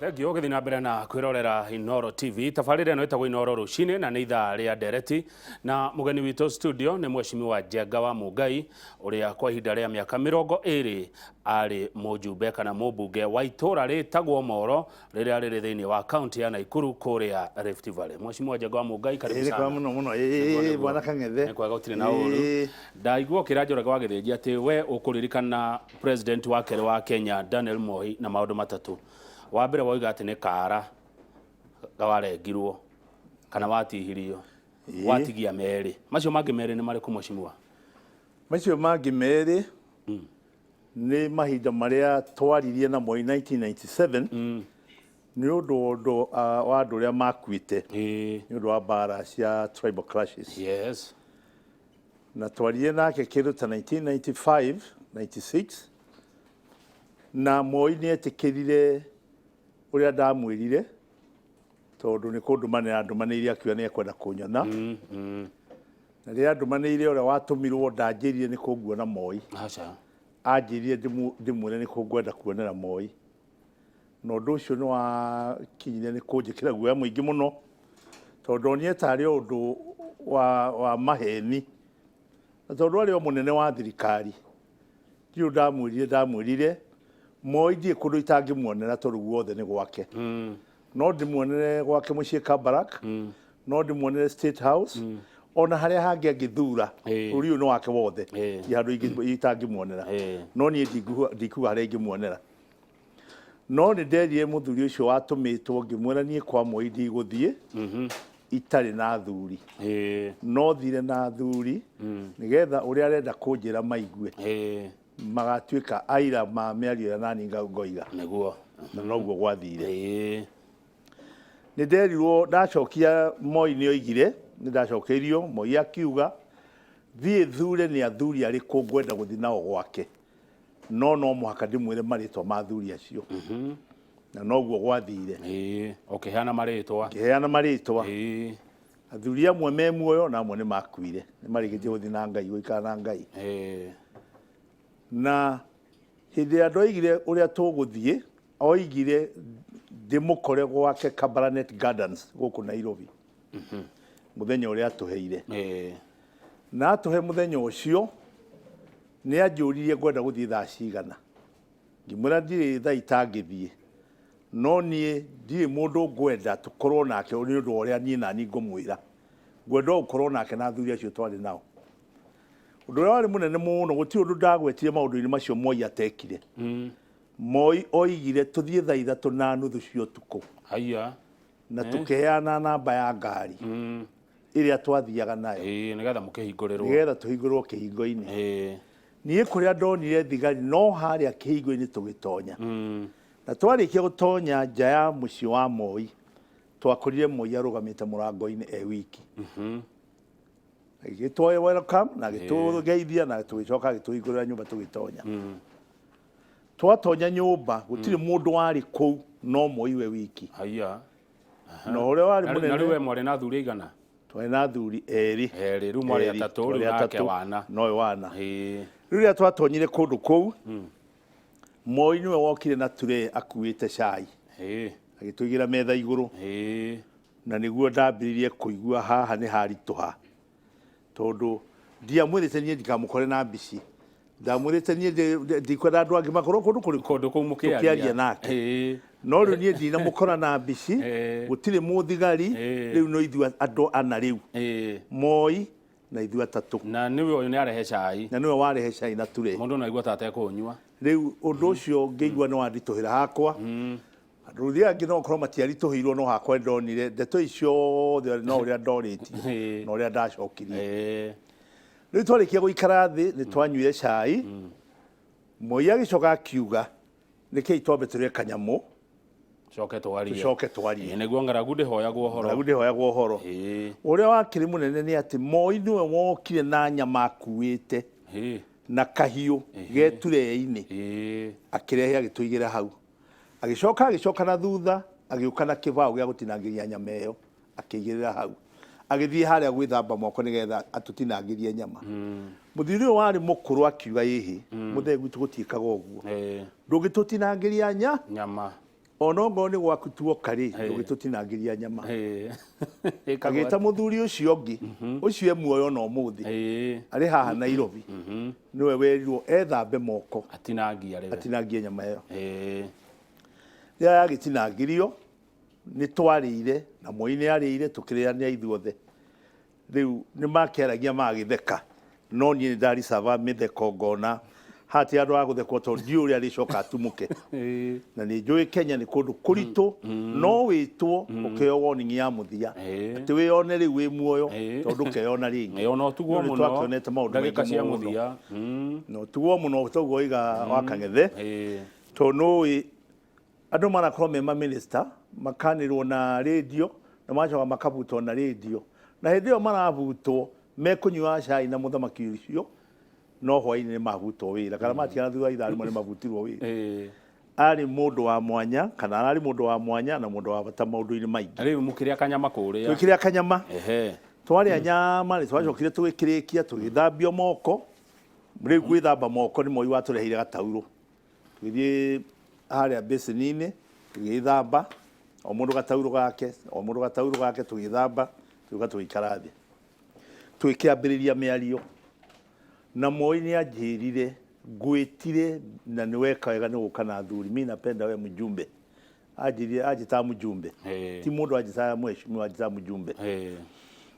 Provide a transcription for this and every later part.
Thengiũ ũgĩthiĩ na mbere na kwĩrorera Inooro TV. Tabarĩra ĩno ĩtagwo Inooro Rũcinĩ na nĩ ithaa rĩa ndereti, na mũgeni witũ studio nĩ Mheshimiwa Njenga wa Mũngai, ũrĩa kwa ihinda rĩa mĩaka 20 arĩ mũjumbe kana mũmbunge wa itũra rĩtagwo Moro rĩrĩa rĩrĩ thĩinĩ wa kaunti ya Naikuru kũrĩa Rift Valley. Mheshimiwa Njenga wa Mũngai, karibu Ĩĩ, nĩ sana. kwega mũno mũno. Nĩguo, Ĩĩ, nĩguo. bwana Kang'ethe. Nĩ kwega gũtirĩ na ũru. Ĩĩ. Ndaigua ũkĩra Njoroge wa Gĩthĩnji atĩ we ũkũririkana president wa kerĩ wa Kenya Daniel Moi na maũndũ matatũ. Wa mbere woiga atĩ nĩ kara warengirwo kana watihirio. Ĩĩ. Watigia merĩ. Macio mangĩ merĩ nĩ marĩkũ, mheshimiwa? Macio mangĩ merĩ nĩ mahinda marĩa twaririe na Moi 1997 nĩ ũndũ wa andũ arĩa makuĩte nĩ ũndũ wa mbara cia tribal clashes. Na twaririe nake kĩndũ ta 1995 96, na Moi nĩ etĩkĩrire ũrĩa ndamwĩrire, tondũ nĩ kũndũmanĩra ndũmanĩire akiuga nĩ ekwenda kũnyona. Na rĩrĩa ndũmanĩire, ũrĩa watũmirwo ndanjĩrire nĩ kũnguona Moi. Aca. Anjĩrire ndĩmwĩre nĩ kũngwenda kuonera Moi. Na ũndũ ũcio nĩ wakinyire nĩ kũnjĩkĩra guoya mũingĩ mũno, tondũ ndonire tarĩ o ũndũ wa maheni. Na tondũ arĩ o mũnene wa thirikari, ndiũĩ ndamwĩrire Moi ndirĩ kũndũ itangĩmuonera, tondũ guothe nĩ gwake. No ndĩmuonere gwake mũciĩ Kabarak, no ndĩmuonere State House, ona harĩa hangĩ angĩthura. Bũrũri ũyũ nĩ wake wothe, ti handũ itangĩmuonera. No niĩ ndikuga harĩa ingĩmuonera. No nĩ nderire mũthuri ũcio watũmĩtwo, ngĩmwĩra niĩ kwa Moi ndigũthiĩ itarĩ na athuri. No thire na athuri nĩgetha ũrĩa arenda kũnjĩra maigue. Magatuĩka aira ma mĩario ĩrĩa nani ngoiga. Na noguo gwathire. Nĩ nderirwo ndacokia, Moi nĩ oigire, nĩ ndacokeirio, Moi akiuga thiĩ thure nĩ athuri arĩkũ ngwenda gũthiĩ nao gwake, no no mũhaka ndĩmwĩre marĩtwa ma athuri acio. Na noguo gwathire. Ũkĩheana marĩtwa. Ngĩheana marĩtwa. Athuri amwe me muoyo na amwe nĩ makuire, nĩ marĩkĩtie gũthiĩ na Ngai, gũikara na Ngai. Na hĩndĩ ĩrĩa ndoigire ũrĩa tũgũthiĩ, oigire ndĩmũkore gwake Kabarnet Gardens gũkũ Nairobi mũthenya ũrĩa atũheire. Na atũhe mũthenya ũcio, nĩ anjũririe ngwenda gũthiĩ thaa cigana. Ngĩmwĩra ndirĩ thaa itangĩthiĩ, no niĩ ndirĩ mũndũ ngwenda tũkorwo nake nĩ ũndũ wa ũrĩa niĩ nani ngũmwĩra. Ngwenda o gũkorwo nake na athuri acio twarĩ nao. Ũndũ ũrĩa warĩ mũnene mũno, gũtirĩ ũndũ ndagwetire maũndũ-inĩ macio Moi atekire. Moi oigire tũthiĩ thaa 3:30 cia ũtukũ. Haiya. Na tũkĩheana namba ya ngari ĩrĩa twathiaga nayo. Nĩgetha mũkĩhingũrĩrwo. Nĩgetha tũhingũrĩrwo kĩhingo-inĩ. Niĩ kũrĩa ndonire thigari no harĩa kĩhingo-inĩ tũgĩtonya. Na twarĩkia gũtonya nja ya mũciĩ wa Moi, twakorire Moi arũgamĩte mũrango-inĩ e wiki. Agĩgĩtwoe welcome na agĩtũgeithia na tũgĩcoka agĩtũhingũrĩra nyũmba tũgĩtonya. Twatonya nyũmba gũtirĩ mũndũ warĩ kũu no Moi we wiki. Haiya. Na ũrĩa warĩ Na rĩu mũnene, we mwarĩ na athuri aigana? Twarĩ na athuri erĩ. Erĩ, rĩu mwarĩ Erĩ, atatũ, rĩu twarĩ nake atatũ, wana. Nowe wana. Rĩu rĩrĩa twatonyire kũndũ kũu, Moi nĩwe wokire na tray akuĩte cai. Agĩtũigĩra metha igũrũ. Na nĩguo ndambĩrĩirie kũigua haha nĩ haritũha, tondũ ndiamwĩrĩte niĩ ndikamũkore na mbici. Ndamwĩrĩte niĩ ndikwenda andũ angĩ makorwo kũndũ kũrĩkũ? Kũndũ kũu mũkĩaria. Tũkĩaria nake. No rĩu niĩ ndinamũkora na mbici, gũtirĩ mũthigari, rĩu no ithuĩ andũ ana rĩu. Moi na ithuĩ atatũ. Na nĩwe ũyũ nĩ arehe cai. Na nĩwe warehe cai na tray. Mũndũ no aigue ta atekũũnyua. Rĩu ũndũ ũcio ngĩigua nĩ wanditũhĩra hakwa. Andũ arĩa angĩ no gũkorwo matiaritũhĩirwo, no hakwa ndonire ndeto icio ciothe no ũrĩa ndorĩtie na ũrĩa ndacokirie. Rĩu twarĩkia gũikara thĩ nĩ twanyuire cai. Moi agĩcoka akiuga nĩkĩi twambe tũrĩe kanyamũ, Coke twarie. Tũcoke twarie. Nĩguo ng'aragu ndĩhoyagwo ũhoro. Ng'aragu ndĩhoyagwo ũhoro. Ũrĩa wakĩrĩ mũnene nĩ atĩ Moi nĩwe wokire na nyama akuĩte na kahiũ ge turee-inĩ, akĩrehe agĩtũigĩra hau. Agĩcoka agĩcoka na thutha agĩũka na kĩbaũ gĩa gũtinangĩria nyama ĩyo, akĩigĩrĩra hau. Agĩthiĩ harĩa gwĩthamba moko nĩgetha atũtinangĩrie nyama. Mũthuri ũyũ warĩ mũkũrũ akiuga, ĩhĩ, mũthee gwitũ gũtiĩkaga ũguo. Ndũngĩtũtinangĩria nyama. Ona ongorwo nĩ gwaku tuoka rĩ, ndũgĩtũtinangĩria nyama. Agĩta mũthuri ũcio ũngĩ, ũcio e muoyo na ũmũthĩ, arĩ haha Nairobi, nĩwe werirwo ethambe moko. Atinangie arĩ we. Atinangie nyama ĩyo. Rĩrĩa yagĩtinangirio, nĩ twarĩire na Moi nĩ arĩire, tũkĩrĩanĩra ithuothe. Rĩu nĩ makĩaragia magagĩtheka, no niĩ nĩ ndaricaba mĩtheko ngona hatirĩ handũ ha gũthekwo tondũ ndiũĩ ũrĩa arĩcoka atumũke. Na nĩ njũĩ Kenya nĩ kũndũ kũritũ, no wĩtwo ũkĩheo warning ya mũthia atĩ wĩyone rĩu wĩ muoyo tondũ ndũkeyona rĩngĩ. Ĩĩ, ona ũtugwo Rĩu nĩ mũno twakĩonete maũndũ ndagĩka maingĩ cia mũno. mũthia. Na ũtugwo mũno toguo waiga wa Kang'ethe, tondũ nĩũĩ andũ manakorwo me maminista makanĩrwo na rĩndio na magacoka makabutwo na rĩndio, na hĩndĩ ĩyo marabutwo mekũnyuaga cai na mũthamaki ũcio, no hwaĩ-inĩ nĩ mabutwo wĩra kana matigana thutha wa ithaa rĩmwe nĩ mabutirwo wĩra. Arĩ mũndũ wa mwanya kana ararĩ mũndũ wa mwanya na mũndũ wa bata maũndũ-inĩ maingĩ. Rĩu mũkĩrĩa kanyama kũrĩa. Tũkĩrĩa kanyama. Twarĩa nyama nĩ twacokire tũgĩkĩrĩkia tũgĩthambio moko. Rĩu gwĩthamba moko nĩ Moi watũreheire gataurũ. Tũgĩthiĩ harĩa basin-inĩ tũgĩthamba, o mũndũ gataurũ gake, o mũndũ gataurũ gake tũgĩthamba, tũgĩũka tũgĩikara thĩ. Tũgĩkĩambĩrĩria mĩario. Na Moi nĩ anjĩrire ngwĩtire na nĩ weka wega nĩ gũka na athuri, mi napenda we mjumbe. Anjĩrire anjĩtaga mjumbe. Ti mũndũ anjĩtaga mheshimiwa, anjĩtaga mjumbe.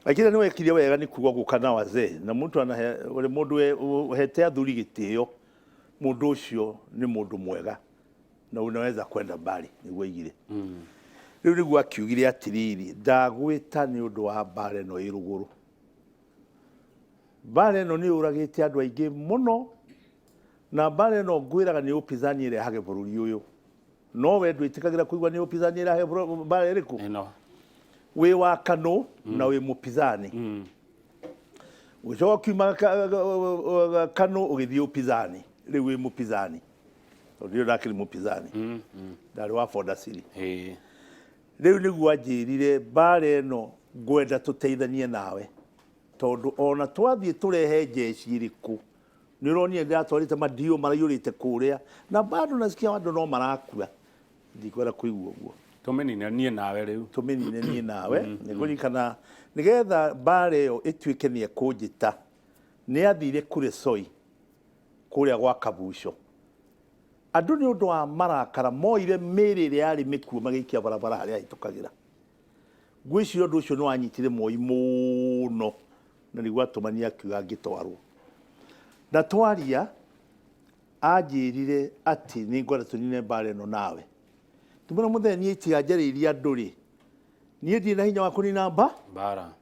Lakini nĩ wekire wega nĩ kuga gũka na wazee na mtu anahe ũrĩ mũndũ ũhete athuri gĩtĩo, mũndũ ũcio nĩ mũndũ mwega na unaweza kwenda mbali, nĩguo aigire. Rĩu nĩguo akiugire atĩrĩrĩ, ndagwĩta nĩ ũndũ wa mbara ĩno ĩ rũgũrũ. Mbara ĩno nĩ yũragĩte andũ aingĩ mũno, na mbara ĩno ngwĩraga nĩ upinzani ĩrehage bũrũri ũyũ. No we ndwĩtĩkagĩra kũigua nĩ upinzani ĩrehaga mbara ĩrĩkũ? Ĩno. Wĩ wa Kanu na wĩ mũpinzani. Ũgĩcoka ũkiuma Kanu ũgĩthiĩ upinzani. Rĩu wĩ mũpinzani. Tondũ ndirĩ ndakĩrĩ mũpinzani. Ndarĩ wa Ford-Asili. Rĩu nĩguo anjĩrire mbara ĩno ngwenda tũteithanie nawe. Tondũ ona twathiĩ tũrehe jeshi ĩrĩkũ, nĩ ũronire ndĩratwarĩte madio maraiyũrĩte kũrĩa, na bado nasikia andũ no marakua. Ndikwenda kũigua ũguo. Tũmĩnine niĩ nawe rĩu. Tũmĩnine niĩ nawe. Nĩngũririkana nĩgetha mbara ĩyo ĩtuĩke nĩ ĩkũnjĩta, nĩ athire Kuresoi kũrĩa gwa Kabuco. Andũ nĩ ũndũ wa marakara moire mĩĩrĩ ĩrĩa yarĩ mĩkuũ magĩikia barabara harĩa ahĩtũkagĩra. Ngwĩciria ũndũ ũcio nĩ wanyitire Moi mũno na nĩguo atũmania akiuga ngĩtwarwo. Na twaria anjĩrire atĩ nĩ ngwenda tũnine mbara ĩno nawe. Ngĩmwĩra mũthee niĩ itiganjarĩirie andũ rĩ, niĩ ndirĩ na hinya wa kũnina mbara.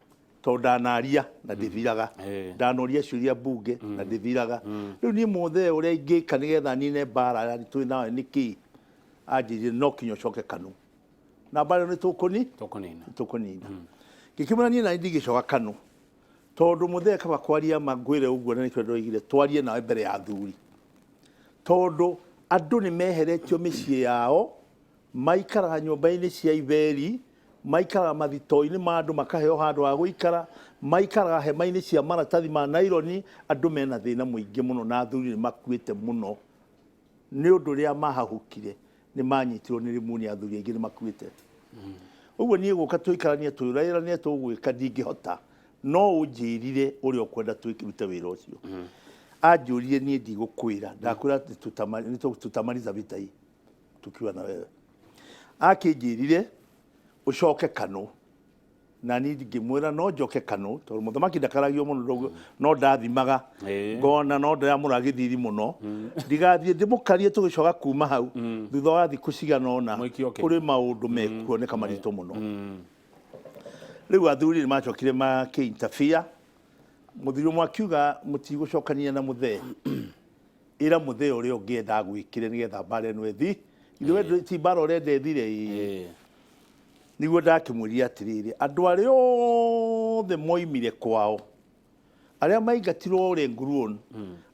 Tondũ ndanaria na ndĩthiraga. Ndanoria ciũria mbunge na ndĩthiraga. Rĩu niĩ mũthee ũrĩa ingĩka nĩgetha nine mbara twĩ nawe nĩ kĩĩ? Anjĩrire no kinya ũcoke Kanu. Na mbara ĩno nĩ tũkũni? Tũkũnina. Tũkũnina. Ngĩkĩmwĩra niĩ nani ndingĩcoka Kanu. Tondũ mũthee kaba kwaria ma ngwĩre ũguo na nĩkĩo ndoigire twarie nawe mbere ya athuri. Tondũ andũ nĩ meheretio mĩciĩ yao, maikaraga nyũmba-inĩ cia iberi, maikaraga mathito-inĩ ma andũ makaheo handũ ha gũikara, maikaraga hema-inĩ cia maratathi ma naironi, andũ mena thĩna mũingĩ mũno na athuri nĩ makuĩte mũno. Nĩ ũndũ rĩrĩa mahahũkire nĩ manyitirwo nĩ rimunia, athuri aingĩ nĩ makuĩte. Ũguo niĩ gũka tũikaranie tũraĩranie tũgwĩka ndingĩhota, no ũnjĩrire ũrĩa ũkwenda twĩrute wĩra ũcio. Anjũririe niĩ ndigũkwĩra, ndakwĩra atĩ tutamaliza vita hii tukiwa na wewe. Akĩnjĩrire ũcoke Kanu, na niĩ ngĩmwĩra no njoke Kanu tondũ mũthamaki ndakaragio mũno, no ndathimaga ngona no ndĩramũra gĩthiri mũno, ndigathiĩ ndĩmũkarie tũgĩcoka kuma hau thutha wa thikũ cigana ũna kũrĩ maũndũ mekuoneka maritũ mũno. Rĩu athuri nĩ macokire makĩ-interfere, mũthuri ũmwe akiuga mũtigũcokania na mũthee, ĩra mũthee ũrĩa ũngĩenda agwĩkĩre nĩgetha mbara ĩno ĩthi. Ithuĩ ti mbara ũrenda ĩthire ĩĩ. Nĩguo ndakĩmwĩrire atĩrĩrĩ, andũ arĩa othe moimire kwao, arĩa maingatirwo Olenguruon,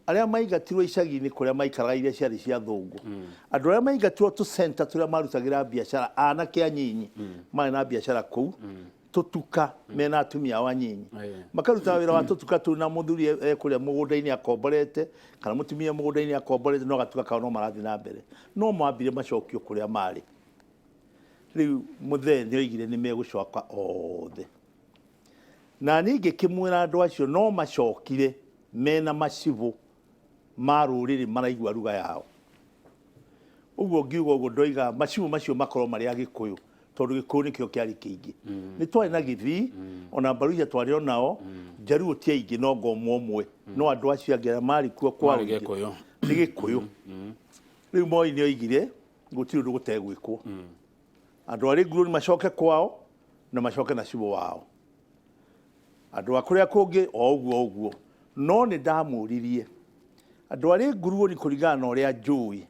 arĩa maingatirwo icagi-inĩ kũrĩa maikaraga iria ciarĩ cia thũngũ, andũ arĩa maingatirwo tũcenta tũrĩa marutagĩra biacara, anake anyinyi marĩ na biacara kũu, tũtuka mena atumia ao anyinyi, makarutaga wĩra wa tũtuka tũu na mũthuri ekũrĩa mũgũnda-inĩ akomborete kana mũtumia mũgũnda-inĩ akomborete, no gatuka kao no marathiĩ na mbere, no mambire macokio kũrĩa marĩ. Rĩu mũthee nĩ oigire nĩ megũcoka othe, na niĩ ngĩkĩmwĩra andũ acio no macokire mena macibũ ma rũrĩrĩ maraigua ruga yao. Ũguo ngiuga ũguo ndoiga macibũ macio makorwo marĩ a Gĩkũyũ, tondũ Gĩkũyũ nĩkĩo kĩarĩ kĩingĩ. Nĩ twarĩ na Gĩthii, ona Mbaruhia twarĩ o nao, Njaruo ti aingĩ no ngo ũmwe ũmwe, no andũ acio angĩ arĩa marĩ kuo kwa Marĩ ũingĩ Gĩkũyũ. Nĩ Gĩkũyũ. Rĩu Moi nĩ oigire gũtirĩ ũndũ gũtegwĩkwo, andũ arĩ ngurũni macoke kwao na macoke na cibũ wao, andũ a kũrĩa kũngĩ o ũguo ũguo. No nĩ ndamũririe andũ arĩ nguruoni, kũringana na ũrĩa njũĩ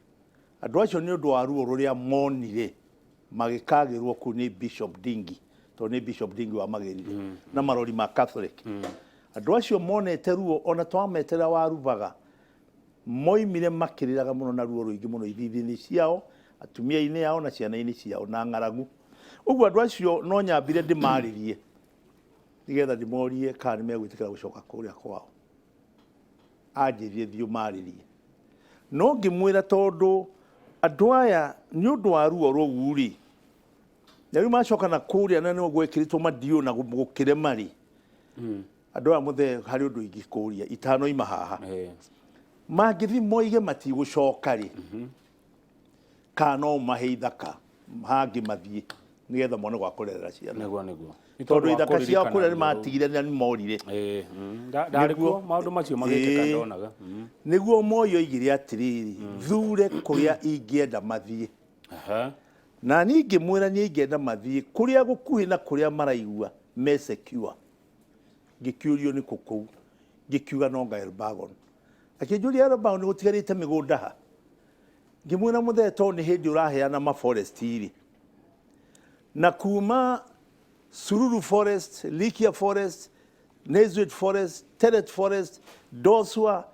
andũ acio, nĩ ũndũ wa ruo rũrĩa monire magĩkagĩrwo kũu nĩ Bishop Dingi, tondũ nĩ Bishop Dingi wamagĩrire na marori ma Catholic. Andũ acio monete ruo, ona twametera warubaga moimire makĩrĩraga mũno na ruo rũingĩ mũno ithithi-inĩ ciao, atumia-inĩ ao na ciana-inĩ ciao na ng'aragu. Ũguo andũ acio no nyambire ndĩmarĩrie nĩgetha ndĩmorie kana nĩ megwĩtĩkĩra gũcoka kũrĩa kwao. Anjĩrire thiĩ ũmarĩrie, no ngĩmwĩra tondũ andũ aya nĩ ũndũ wa ruo rũu rĩ, na rĩu macoka na kũrĩa na nĩ gwekĩrĩtwo mandiũ na gũkĩrema rĩ, andũ aya mũthee harĩ ũndũ ingĩkũria itanoima haha. Mangĩthi moige matigũcoka rĩ, kana no mahe ithaka hangĩ mathiĩ nĩgetha mone gwa kũrerera ciana? Nĩguo. Nĩ tondũ wa ithaka ciao kũririkana kũrĩa nĩ ruo rũu. Matigire na nĩ morire. Ndarĩ kuo maũndũ macio magĩkĩka, ndonaga. Nĩguo Moi oigire atĩrĩrĩ, thure kũrĩa ingĩenda mathiĩ. Na niĩ ngĩmwĩra niĩ ingĩenda mathiĩ kũrĩa gũkuhĩ na kũrĩa maraigua me secure. Ngĩkĩũrio nĩ kũ kũu, ngĩkiuga no nga Elbagon. Akĩnjũria, Elbagon gũtigarĩte mĩgũnda ha? Ngĩmwĩra, mũthee, tondũ nĩ hĩndĩ ũraheana ma forest rĩ, na kuma Sururu Forest, Likia Forest, Nezwet Forest, Teret Forest, Doswa,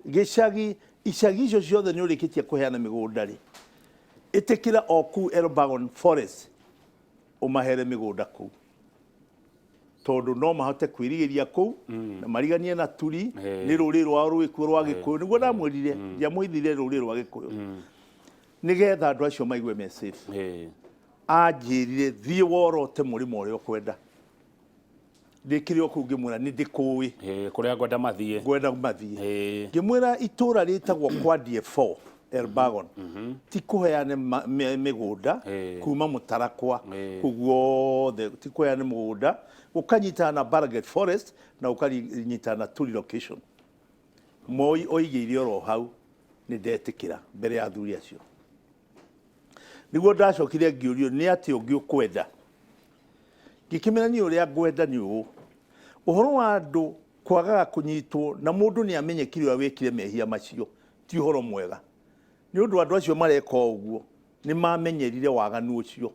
Gĩcagi, icagi icio ciothe nĩ ũrĩkĩtie kũheana mĩgũnda rĩ, ĩtĩkĩra o kũu Elbagon Forest ũmahere mĩgũnda kũu, tondũ no mahote kwĩrigĩria kũu na mariganie na turi. Nĩ rũrĩrĩ rwao rwĩkuo rwa Gĩkũyũ. Nĩguo ndamwĩrire, ndiamwĩthire rũrĩrĩ rwa Gĩkũyũ, nĩgetha andũ acio maigue me safe. Anjĩrire thiĩ worote mũrĩmo ũrĩa ũkwenda. Ndĩkĩrĩ o kũu ngĩmwĩra nĩ ndĩkũĩ. Kũrĩa ngwenda mathiĩ. Ngwenda mathiĩ. Ngĩmwĩra itũũra rĩtagwo kwa DFO Elbagon ti kũheane mĩgũnda kuma Mũtarakwa kũu guothe, ti kũheane mũgũnda, gũkanyitana na Baragate Forest na gũkanyitana na Turi location. Moi oigĩire oro hau nĩ ndetĩkĩra mbere ya athuri acio. Nĩguo ndacokire ngĩũrio nĩ atĩ ũngĩ ũkwenda. Ngĩkĩmera niĩ ũrĩa ngwenda nĩ ũũ, ũhoro wa andũ kwagaga kũnyitwo na mũndũ nĩ amenyekire ũrĩa wĩkire mehia macio ti ũhoro mwega, nĩ ũndũ andũ acio mareka o ũguo nĩ mamenyerire waganu ũcio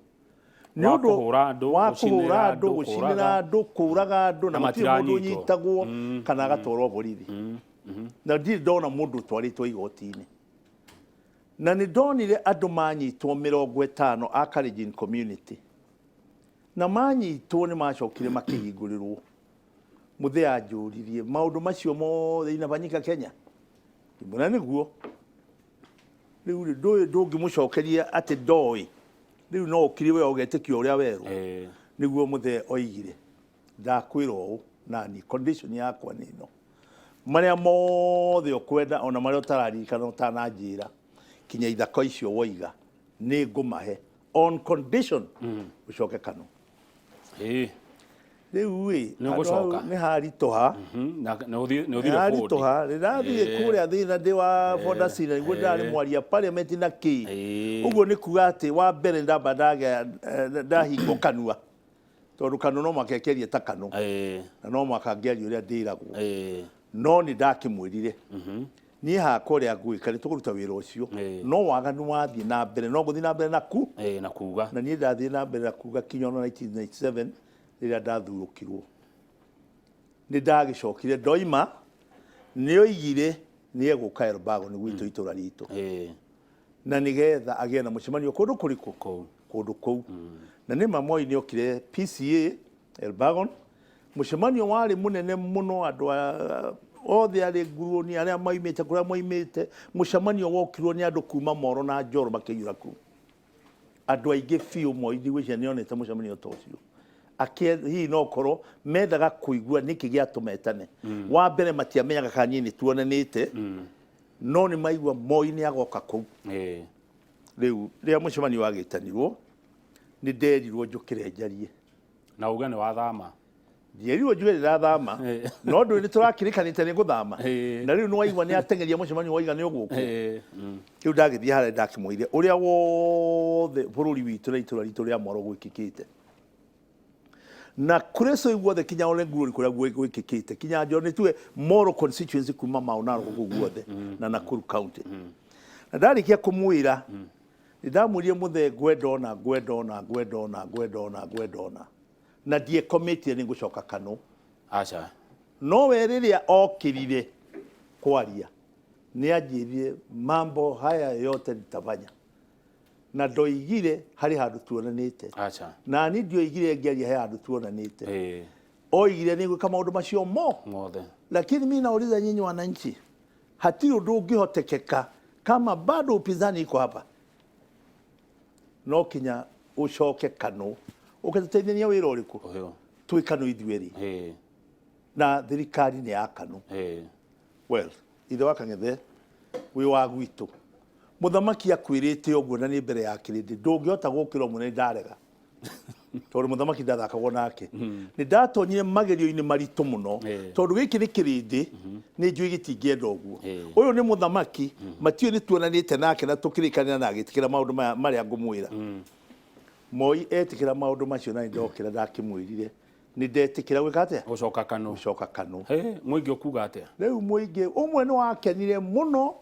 nĩ Wa ũndũ kũhũra andũ, wa gũcinĩra kũhũra andũ, andũ, gũcinĩra kũũraga. andũ, kũũraga andũ, na Na gũtirĩ mũndũ matiranyitwo. ũnyitagwo kana agatwarwo borithi, na ndirĩ ndona mũndũ ũtwarĩtwo igoti-inĩ. Na nĩ ndonire andũ manyitwo 50 a Kalenjin community, na manyitwo nĩ macokire makĩhingũrĩrwo. Mũthee anjũririe, maũndũ macio mothe inafanyika Kenya? Ngĩmwĩra nĩguo. Rĩu rĩ, ndũĩ ndũngĩmũcokeria atĩ ndoĩ. Rĩu no ũkire we ũgetĩkia ũrĩa werwo. Nĩguo mũthee oigire, ndakwĩra ũũ, nani condition yakwa nĩ ĩno, marĩa mothe ũkwenda ona marĩa ũtararirikana ũtananjĩra, kinya ithaka icio woiga, nĩ ngũmahe on condition ũcoke Kano. Rĩu ĩ Nĩ handũ hau ũgũcoka. Nĩ haritũha. Na nĩ ũthire Nĩ haritũha. Nĩ ndathiĩ kũrĩa thĩna ndĩ wa Fondacina, nĩguo ndarĩ mwaria parliament na kĩ. Ũguo nĩ kuga atĩ wa mbere ndamba ndagĩa ndahingwo kanua, tondũ kanua no mũhaka ĩkĩarie ta kanua, na no mũhaka ngĩaria ũrĩa ndĩragwo. No nĩ ndakĩmwĩrire niĩ hakwa ũrĩa ngwĩka nĩ tũkũruta wĩra ũcio, no waganu wathiĩ na mbere no ngũthiĩ na mbere na ku Na kuga. Na niĩ ndathiĩ na mbere na kuga kinya ona 1997 rĩrĩa ndathurũkirwo nĩ ndagĩcokire ndoima. Nĩ oigire nĩ egũka Elbagon gwitũ itũra ritũ na nĩgetha agĩe na mũcemanio kũndũ kũrĩkũ? Kũu. Kũndũ kũu. Na nĩ ma Moi nĩ okire PCA Elbagon, mũcemanio warĩ mũnene mũno, andũ othe arĩ nguruoni arĩa maimĩte kũrĩa moimĩte. Mũcemanio wokirwo nĩ andũ kuma Moro na Njoro makĩiyũra kũu. Andũ aingĩ biũ Moi ndigwĩciria nĩ onete mũcemanio ta ũcio. Hihi no korwo mendaga kũigua nĩkĩ gĩatũma etane. Wa mbere matiamenyaga kana niĩ nĩ tuonanĩte, no nĩ maigua Moi nĩ agoka kũu. Rĩu rĩrĩa mũcemanio wagĩtanirwo, nĩ nderirwo njũkĩre njarie. Na uge nĩ wathama. Ndierirwo njuge ndĩrathama, no ndũĩ nĩ tũrakĩrĩkanĩte nĩ ngũthama. Na rĩu nĩ waigua nĩ ateng'eria mũcemanio waiga nĩ ũgũkwo. Rĩu ndagĩthiĩ harĩa ndakĩmwĩrire ũrĩa wothe bũrũri witũ na itũra ritũ rĩa Moro gwĩkĩkĩte. Na kũrĩa cũi guothe kinya Ole Ngurũri kũrĩa gwĩkĩkĩte kinya Njoro nĩ tuge Moro constituency kuma Mau Narok kũu guothe na Nakuru county. Na ndarĩkia kũmwĩra nĩ ndamwĩrire mũthee ngwenda ũna ngwenda ũna ngwenda ũna ngwenda ũna ngwenda ũna na ndiekomĩtie nĩ ngũcoka Kano. Aca. No we rĩrĩa okĩrire kwaria nĩ anjĩrire mambo haya yote nitafanya na ndoigire harĩ handũ tuonanĩte. Aca. Na ni ndioigire ngĩaria he handũ tuonanĩte. Oigire nĩ gwĩka maũndũ macio mo mothe. Lakini mi nauliza nyinyi wananchi, hatirĩ ũndũ ũngĩhotekeka kama bado upinzani iko hapa. No kinya ũcoke Kano ũkĩtũteithania wĩra ũrĩkũ? Ũyũ. Twĩ Kano ithuerĩ. Na thirikari nĩ ya Kano. Well, ithe wa Kang'ethe wĩ wa gwitũ. Mũthamaki akwĩrĩte ũguo na nĩ mbere ya kĩrĩndĩ, ndũngĩhota gũkĩra ũmwe nĩ ndarega. Tondũ mũthamaki ndathakagwo nake. Nĩ ndatonyire magerio-inĩ maritũ mũno, tondũ gĩkĩ nĩ kĩrĩndĩ, nĩ njũĩ gĩtingĩenda ũguo. Ũyũ nĩ mũthamaki, matiũĩ nĩ tuonanĩte nake na tũkĩrĩkanĩra na agĩtĩkĩra maũndũ maya marĩa ngũmwĩra. Moi etĩkĩra maũndũ macio na nĩ ndokĩra ndakĩmwĩrire nĩ ndetĩkĩra gwĩka atĩa? Gũcoka Kano. Gũcoka Kano. Mũingĩ ũkuga atĩa? Rĩu mũingĩ ũmwe nĩ wakenire mũno,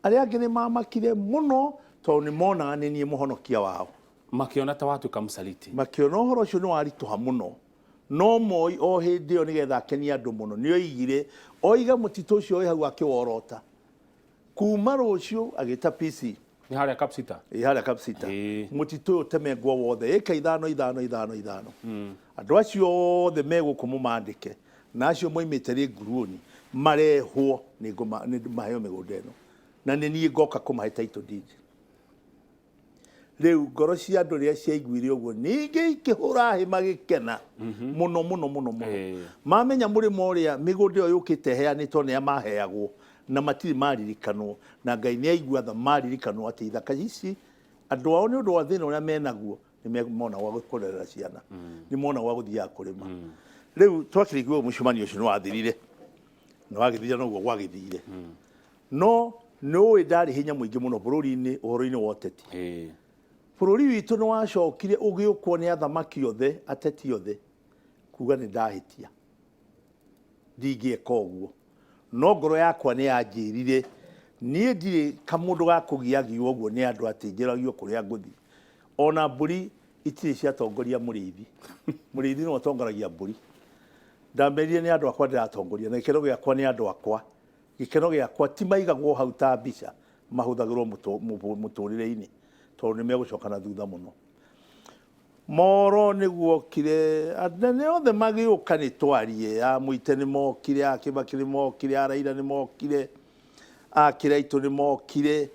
arĩa angĩ nĩ mamakire mũno tondũ nĩ monaga nĩ niĩ mũhonokia wao. Makĩona ta watuĩka mũsaliti. Makĩona ũhoro ũcio nĩ waritũha mũno. No Moi o hĩndĩ ĩyo nĩgetha akenie andũ mũno nĩ oigire oiga mũtitũ ũcio wĩ hau akĩworota. Kuma rũciũ agĩta PC. Nĩ harĩa Kapsita? Ĩ harĩa Kapsita. Mũtitũ ũyũ ũtemengwo wothe ĩka ithano ithano ithano ithano. Andũ acio othe me gũkũ mũmandĩke na acio moimĩte Rĩnguruoni marehwo nĩ maheo mĩgũnda ĩno. Na nĩ niĩ ngoka kũmahe title deed. Rĩu ngoro cia andũ rĩrĩa ciaiguire ũguo ningĩ ikĩhũra hĩ magĩkena mũno mũno mũno mũno. Mamenya mũrĩmo ũrĩa mĩgũnda ĩyo yũkĩte ĩheanĩtwo nĩ maheagwo na matirĩ maririkanwo, na Ngai nĩ aigua tha maririkanwo atĩ ithaka ici andũ ao nĩ ũndũ wa thĩna ũrĩa menaguo nĩ mona gwa kũrerera ciana, nĩ mona gwa gũthiaga kũrĩma. Rĩu twakĩrĩkia mũcemanio ũcio nĩ wathirire, nĩ wagĩthira noguo gwagĩthire. No nĩ ũĩ ndarĩ hinya mũingĩ mũno bũrũri-inĩ ũhoro-inĩ wa ũteti. Bũrũri witũ nĩ wacokire ũgĩũkwo nĩ athamaki othe, ateti othe, kuga nĩ ndahĩtia, ndingĩeka ũguo. No ngoro yakwa nĩ yanjĩrire niĩ ndirĩ kamũndũ ga kũgiagio ũguo nĩ andũ atĩ njĩragio kũrĩa ngũthiĩ. Ona mbũri itirĩ ciatongoria mũrĩithi. Mũrĩithi nĩwe ũtongoragia mbũri. Ndamerire nĩ andũ akwa ndĩratongoria na gĩkeno gĩakwa nĩ andũ akwa. Gĩkeno gĩakwa ti maigagwo hau ta mbica, mahũthagĩrwo mũtũrĩre-inĩ tondũ nĩ megũcoka na thutha mũno. Moro nĩ guokire anene othe magĩũka nĩ twarie, a Mũite nĩ mokire, a Kĩbakĩ nĩ mokire, a Raila nĩ mokire, a Kĩraitũ nĩ mokire,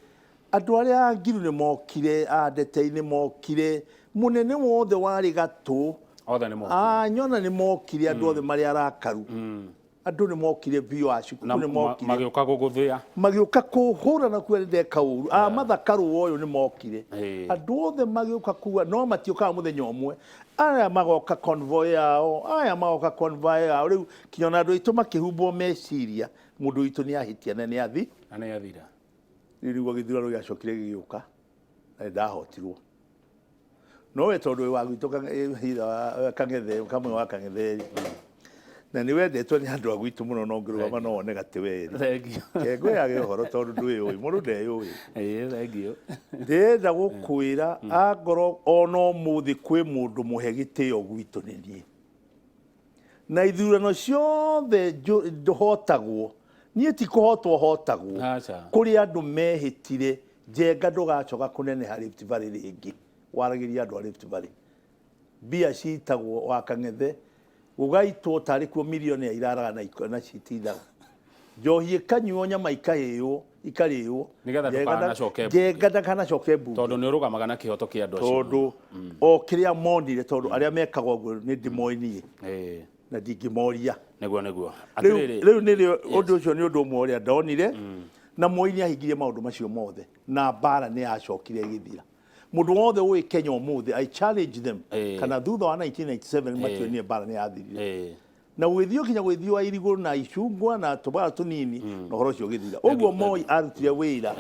andũ arĩa a Ngiru nĩ mokire, a Ndetei nĩ mokire, mũnene wothe warĩ gatũ othe nĩ mokire, a Nyona nĩ mokire, andũ othe marĩ arakaru. Andũ nĩ mokire biũ, a cukuru nĩ mokire. Magĩũka gũgũthĩa. Magĩũka kũhũra na kuga nĩ ndeka ũru. A Mathaka rũa ũyũ nĩ mokire. Andũ othe magĩũka kuga, no matiũkaga mũthenya ũmwe. Aya magoka convoy yao, aya magoka convoy yao. Rĩu kinya ona andũ aitũ makĩhumbwo meciria, mũndũ witũ nĩ ahĩtia na nĩ athi. Na nĩ athira. Rĩu nĩguo gĩthurano gĩacokire gĩgĩũka na nĩ ndahotirwo. No we tondũ wĩ wa gwitũ Kang'ethe, kamwe wa Kang'ethe rĩ, na nĩ wendetwo nĩ andũ a gwitũ mũno, no ngĩrũgama no wone gatĩ we rĩ. Thengiũ. Ke ngwĩrage ũhoro tondũ ndwĩyũĩ, mũndũ ndeyũĩ. Ĩĩ, thengiũ. Ndĩrenda gũkwĩra angorwo ona ũmũthĩ kwĩ mũndũ mũhe gĩtĩo gwitũ nĩ niĩ. Na ithurano ciothe hotagwo, niĩ ti kũhotwo hotagwo. Kũrĩ andũ mehĩtire Njenga ndũgacoka kũneneha Rift Valley rĩngĩ, waragĩria andũ a Rift Valley. Mbia citagwo wa Kang'ethe, gũgaitwo tarĩ kuo milioni ya iraraga na citindaga. Njohi ĩkanyuo, nyama ikahĩywo, Ikarĩo. Nĩgetha ndũkanacoke mbunge. Njenga ndakanacoke mbunge. Tondũ nĩ ũrũgamaga na kĩhoto kĩa andũ acio. Tondũ o kĩrĩa monire, tondũ arĩa mekaga ũguo nĩ ndĩmoĩ niĩ na ndingĩmoria. Nĩguo. Rĩu Atĩrĩrĩ. Rĩu nĩrĩo ũndũ ũcio nĩ ũndũ ũmwe ũrĩa ndonire, na Moi nĩ ahingirie maũndũ macio mothe na mbara nĩ yacokire ĩgĩthira. Mũndũ wothe ũĩ Kenya ũmũthĩ, I challenge them, kana thutha wa 1997 mationire mbara nĩ yathirire. Na gũgĩthiĩ kinya gũgĩthiĩ wa irigũ na icungwa na tũbara tũnini, na ũhoro ũcio ũgĩthira ũguo. Moi arutire wĩra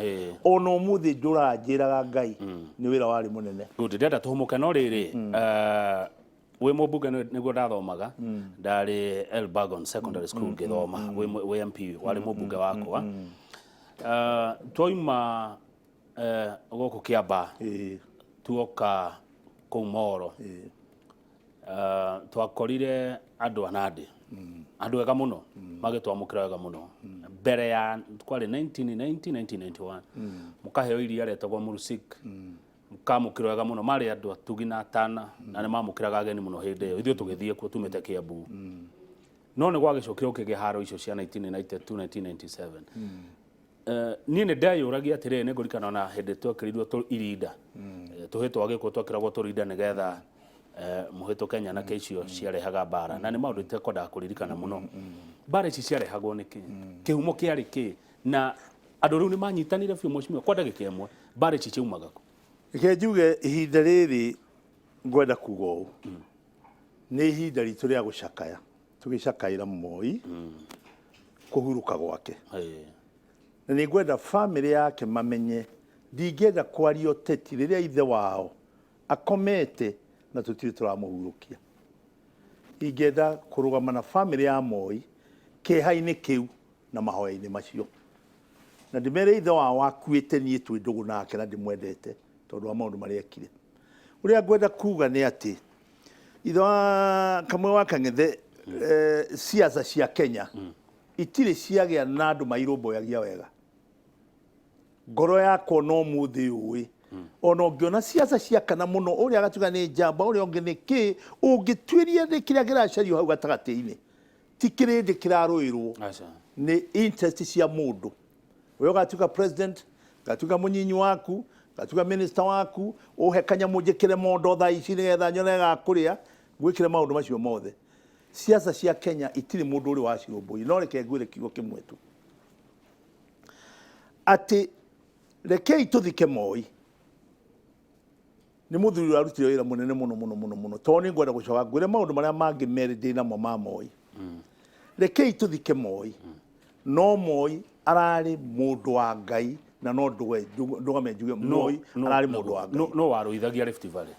ona ũmũthĩ njũraga njĩraga Ngai nĩ wĩra warĩ mũnene. Good, ndĩrenda tũhũmũke, no rĩrĩ, wĩ mũmbunge nĩguo ndathomaga, ndarĩ Elburgon Secondary School ngĩthoma, wĩ MP warĩ mũmbunge wakwa. Twauma gũkũ Kĩambaa, tuoka kũu Moro, twakorire andũ a Nandi, andũ ega mũno, magĩtwamũkĩra wega mũno mbere ya kwarĩ 1990 1991, mũkaheo iria rĩetagwo Mursik, mũkamũkĩrwo wega mũno. Marĩ andũ atugi na atana na nĩ mamũkĩraga ageni mũno. Hĩndĩ ĩyo ithuĩ tũgĩthiĩ kuo tumĩte Kĩambu, no nĩ gwagĩcokire gũkĩgĩa haro icio cia 1992 1997. Niĩ nĩ ndeyũragia atĩrĩrĩ, nĩ ngũririkana ona hĩndĩ twekĩrirwo tũ irinda, tũhĩ twa gĩkũ twekĩragwo tũrinda nĩgetha mũhĩtũke nyanake icio ciarehaga mbara, na nĩ maũndũ itekwendaga kũririkana mũno. Mbara ici ciarehagwo nĩkĩ? Kĩhumo kĩarĩ kĩ? Na andũ rĩu nĩ manyitanire biũ, mheshimiwa, kwa ndagĩka ĩmwe, mbara ici ciaumaga kũ? Reke njuge, ihinda rĩrĩ ngwenda kuga ũũ, nĩ ihinda ritũ rĩa gũcakaya, tũgĩcakaĩra Moi kũhurũka gwake, na nĩ ngwenda bamĩrĩ yake mamenye ndingĩenda kwaria ũteti rĩrĩa ithe wao akomete na tũtirĩ tũramũhurũkia. Ingĩenda kũrũgama na bamĩrĩ ya Moi kĩeha-inĩ kĩu na mahoya-inĩ macio, na ndĩmere ithe wao akuĩte, niĩ twĩ ndũgũ nake na ndĩmwendete tondũ wa maũndũ marĩa ekire. Ũrĩa ngwenda kuga nĩ atĩ ithe wa Kamwe wa Kang'ethe, siasa cia Kenya itirĩ ciagĩa na andũ mairũmbũyagia wega. Ngoro yakwa no mũthĩ ũĩ ona ũngĩona siasa ciakana mũno, ũrĩa agatuĩka nĩ njamba, ũrĩa ũngĩ nĩ kĩ, ũngĩtuĩria nĩ kĩrĩa kĩracario hau gatagatĩ-inĩ, ti kĩrĩndĩ kĩrarũĩrwo. Aca. Nĩ interest cia mũndũ. We ũgatuĩka president, ngatuĩka mũnyinyi waku, ngatuĩka minister waku, ũhe kanyamũ njĩkĩre mondo thaa ici nĩgetha nyone ga kũrĩa, gwĩkĩre maũndũ macio mothe. Siasa cia Kenya itirĩ mũndũ ũrĩ wacirũmbũiya. No reke ngwĩre kiugo kĩmwe tu, atĩ rekei tũthike Moi. Nĩ mũthuri ũrarutire wĩra mũnene mũno mũno mũno mũno, tondũ nĩ ngwenda gũcoka ngwĩre maũndũ marĩa mangĩ merĩ ndĩ namo ma Moi. Rekei tũthike Moi, no Moi ararĩ mũndũ wa Ngai, na no ndũge ndũgame njuge Moi ararĩ mũndũ wa Ngai. No warũithagia Rift Valley.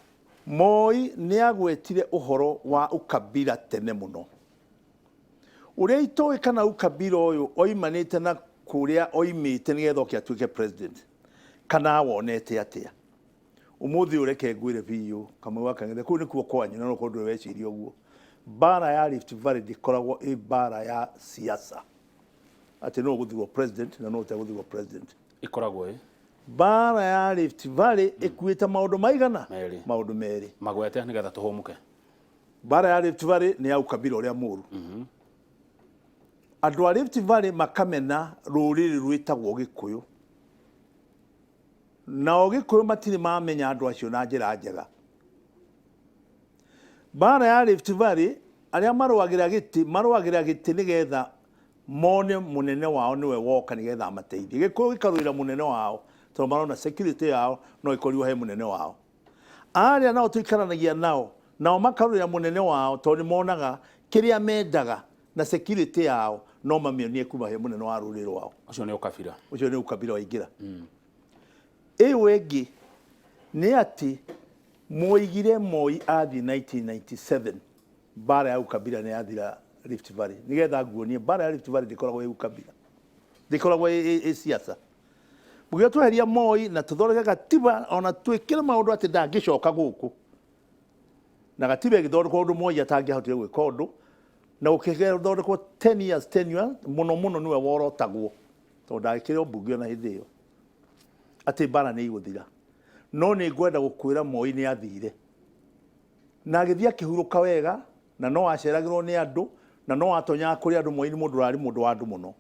Moi nĩ agwetire ũhoro wa ukabila tene mũno. Ũrĩa itoĩ kana ukabila ũyũ oimanĩte na kũrĩa oimĩte nĩgetha oke atuĩke president, kana awonete atĩa. Ũmũthĩ ũyũ reke ngwĩre biũ, Kamwe wa Kang'ethe, kũu nĩkuo kwanyu, na no ũkorwo ndũrĩ weciria ũguo. Mbara ya Rift Valley ndĩkoragwo ĩ mbara ya siasa, atĩ no ũgũthurwo president na no ũtegũthurwo president. Ĩkoragwo ĩ? Mbara ya Rift Valley ĩkuĩte maũndũ maigana? Merĩ. Maũndũ merĩ. Magwete nĩgetha tũhũmũke. Mbara ya Rift Valley nĩ ya ukabila ũrĩa mũru. Andũ a Rift Valley makamena rũrĩrĩ rwĩtagwo Gĩkũyũ, nao Gĩkũyũ matirĩ mamenya andũ acio na njĩra njega. Mbara ya Rift Valley, arĩa marũagĩra gĩtĩ marũagĩra gĩtĩ nĩgetha mone mũnene wao nĩwe woka nĩgetha amateithie. Gĩkũyũ gĩkarũĩra mũnene wao tondũ marona security yao no ĩkorirwo he mũnene wao. Arĩa nao tũikaranagia nao, nao makarũĩra mũnene wao tondũ nĩ monaga kĩrĩa mendaga na security yao no mamĩonie kuma he mũnene wa rũrĩrĩ rwao. Ũcio nĩ ũkabira. Ũcio nĩ ukabira waingĩra. Ĩyo ĩngĩ nĩ atĩ mwoigire Moi athiĩ 1997, mbara ya ukabila nĩ yathira Rift Valley. Nĩgetha nguonie, mbara ya Rift Valley ndĩkoragwo ĩ ukabila, ndĩkoragwo ĩ siasa. Mũgĩo tweheria Moi na tũthondeke gatiba, ona twĩkĩre maũndũ atĩ ndangĩcoka gũkũ, na gatiba ĩgĩthondekwo ũndũ Moi atangĩahotire gwĩka ũndũ, na gũkĩthondekwo 10 years tenure, mũno mũno nĩwe worotagwo tondũ ndagĩkĩrĩ o mbunge ona hĩndĩ ĩyo, atĩ mbara nĩ igũthira. No nĩ ngwenda gũkwĩra Moi nĩ athire na agĩthiĩ akĩhurũka wega, na no aceragĩrwo nĩ andũ na no atonyaga kũrĩ andũ. Moi nĩ mũndũ ũrarĩ mũndũ wa andũ mũno,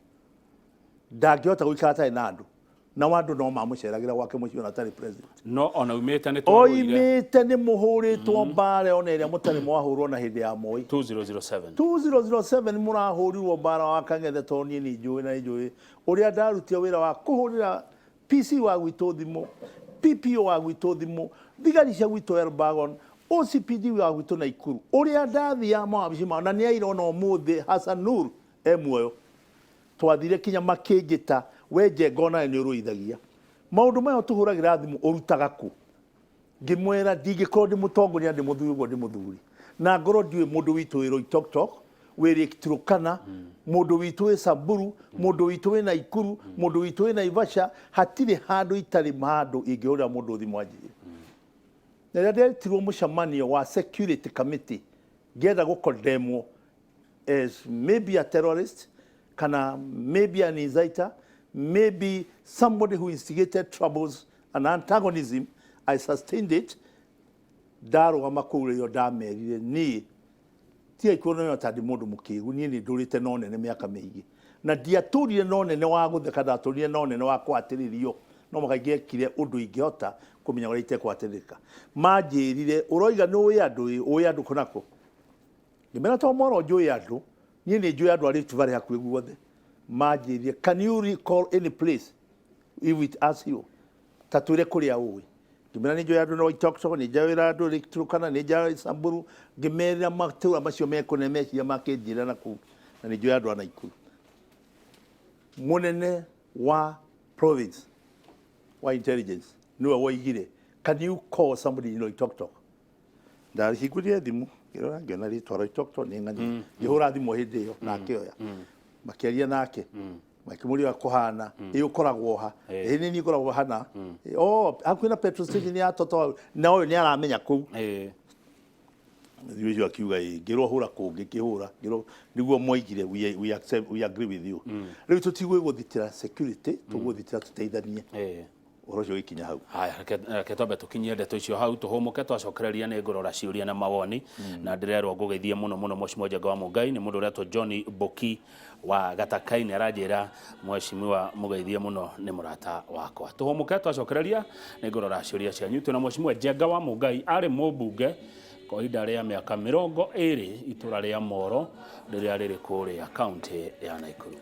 ndangĩhota gũikara atarĩ na andũ. Na andũ no mamũceragĩra gwake mũciĩ ona atarĩ president. No ona umĩte nĩ twarũire. Oimĩte nĩ mũhũrĩtwo mbara ona ĩrĩa mũtarĩ mwahũrwo na hĩndĩ ya Moi. 2007. 2007 mũrahũrirwo mbara wa Kang'ethe, tondũ niĩ nĩ njũĩ na nĩ njũĩ ũrĩa ndarutire wĩra wa kũhũrĩra PC wa gwitũ thimũ, PPO wa gwitũ thimũ, thigari cia gwitũ Elbagon, OCPD wa gwitũ Naikuru, ũrĩa ndathiaga mawabici mao, na nĩ aira ona ũmũthĩ Hassan Nur e muoyo. Twathire kinya makĩnjĩta, we Njenga onawe nĩ ũrũithagia maũndũ maya tũhũragĩra thimũ, ũrutaga kũ? Ngĩmwĩra ndingĩkorwo ndĩ mũtongoria, ndĩ mũthuri ũguo, ndĩ mũthuri na ngorwo ndiũĩ mũndũ witũ wĩ Loitoktok, wĩ Lake Turkana, mũndũ witũ wĩ Samburu, mũndũ witũ wĩ Naikuru, mũndũ witũ wĩ Naivasha. Hatirĩ handũ itarĩ handũ ingĩhũrĩra mũndũ thimũ anjĩre. Na rĩrĩa ndetirwo mũcemanio wa security committee, ngĩenda gũkondemwo as maybe a terrorist kana maybe an inciter, maybe somebody who instigated troubles and antagonism, I sustained it. Ndarũgama kũu rĩo ndamerire niĩ tiga ikuonania ta ndĩ mũndũ mũkĩgu. Niĩ nĩ ndũrĩte no nene mĩaka mĩingĩ, na ndiatũrire no nene wa gũtheka, ndatũrire no nene wa kũhatĩrĩrio. No mũhaka ingĩekire ũndũ ingĩhota kũmenya ũrĩa itekũhatĩrĩrĩka. Manjĩrire, ũroiga nĩ ũĩ andũ, ĩ ũĩ andũ kũnakũ? Ngĩmera to moro njũĩ andũ, niĩ nĩ njũĩ andũ a Rift Valley hakuhĩ guothe. Manjĩrire, "Can you recall any place if it asks you, ta twĩre kũrĩa ũĩ?" Ngĩmera nĩ njũĩ andũ Loitoktok, nĩ njũĩ andũ Lake Turkana, nĩ njũĩ Samburu. Ngĩmerĩra matũra macio mekũnene meciria makĩnjĩra na kũu, na nĩ njũĩ andũ a Naikuru. Mũnene wa province wa intelligence nĩwe woigire, "Can you call somebody in Loitoktok?" Ndahingũrire thimũ, ngĩrora, ngĩona rĩtwa Loitoktok nĩ ng'ani. Ngĩhũra thimũ hĩndĩ ĩyo na akĩoya, makĩaria nake, makĩmũria kũhana ĩ ũkoragwo ha. Ĩ nĩ niĩ ngoragwo hana o hakuhĩ na petrol station ya Toto, na ũyũ nĩ aramenya kũu. Mũthuri ũcio akiuga ĩ, ngĩrwo hũra kũngĩ, ngĩhũra, ngĩrwo nĩguo moigire, we accept, we agree with you. Rĩu tũtigwĩgũthitĩra security, tũgũthitĩra tũteithanie. Ũhoro ũcio ũgĩkinya hau. Haya, reke twambe tũkinyie ndeto icio hau, tũhũmũke. Twacokereria nĩ ngũrora ciũria na mawoni, na ndĩrerwo ngũgeithie mũno mũno Mheshimiwa Njenga wa Mũngai. Nĩ mũndũ ũretwo John Boki wa Gatakaini aranjĩra mheshimiwa mũgeithie mũno, nĩ mũrata wakwa. Tũhũmũke, twacokereria nĩ ngũrora ciũria cianyu. Twĩna Mheshimiwa Njenga wa Mũngai, arĩ mũmbunge kwa ihinda rĩa mĩaka 20 itũra rĩa Moro rĩrĩa rĩrĩ kũrĩa kaunti ya Naikuru.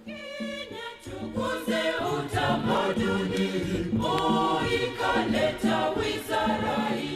Kenya tukuze utamaduni, Moi kaleta wizara.